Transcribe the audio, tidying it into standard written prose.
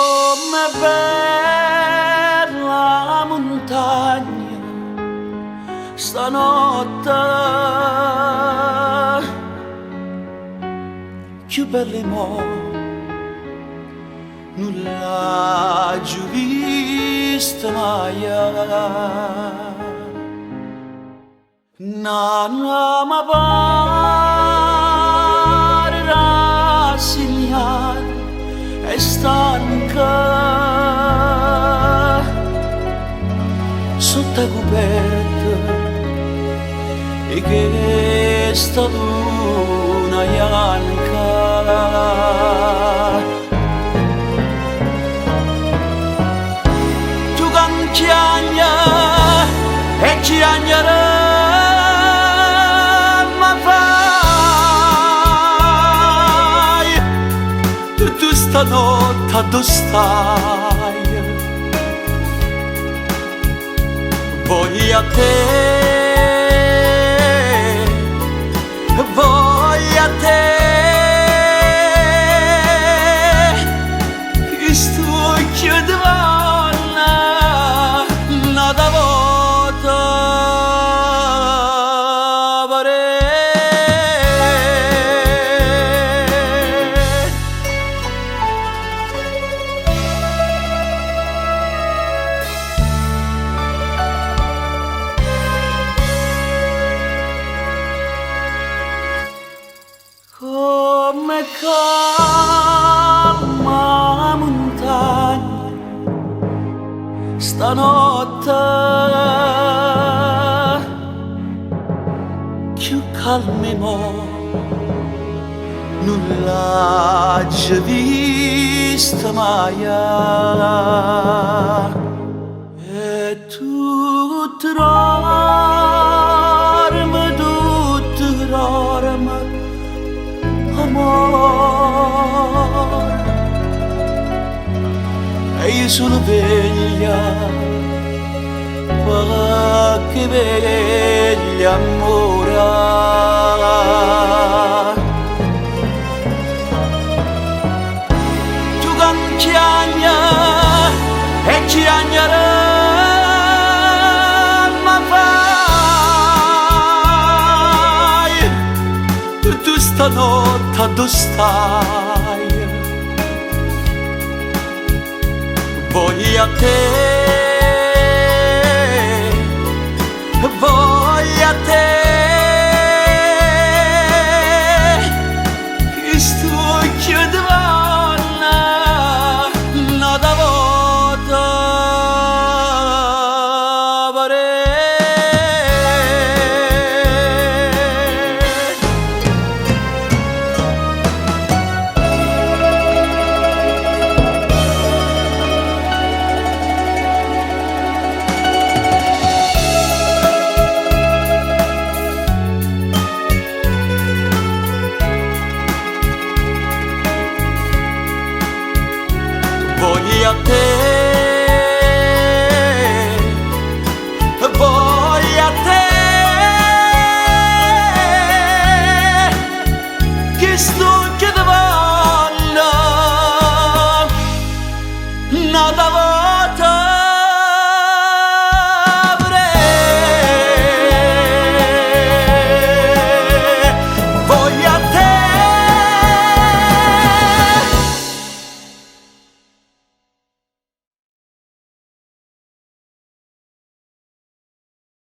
Comm'è bella 'a muntagna stanotte, cchiù bella 'e mo nun l'aggio vista maje. Nana me pare rassignata e stanca sott' 'a cuperta 'e chesta luna janca. Tu ca chiagne e chiagnere me fai, tu stanotte addò stai? Voglio a te, voglio a te, chist'uocchie te vonno n'ata vota vedè. Comm'è calma 'a muntagna stanotte, cchiù calma 'e mo nun l'aggio vista maje. E tu dormi, tu dormi, amore. E io sono veglia, perché veglia amore. Tu ca chiagne e chiagnere me fai, tu stanotte addò stai? Voglio a te, voglio a te, chist'uocchie te vonno n'ata vota vedè. Voglio a te, voglio a te, chist'uocchie te vonno n'ata vota.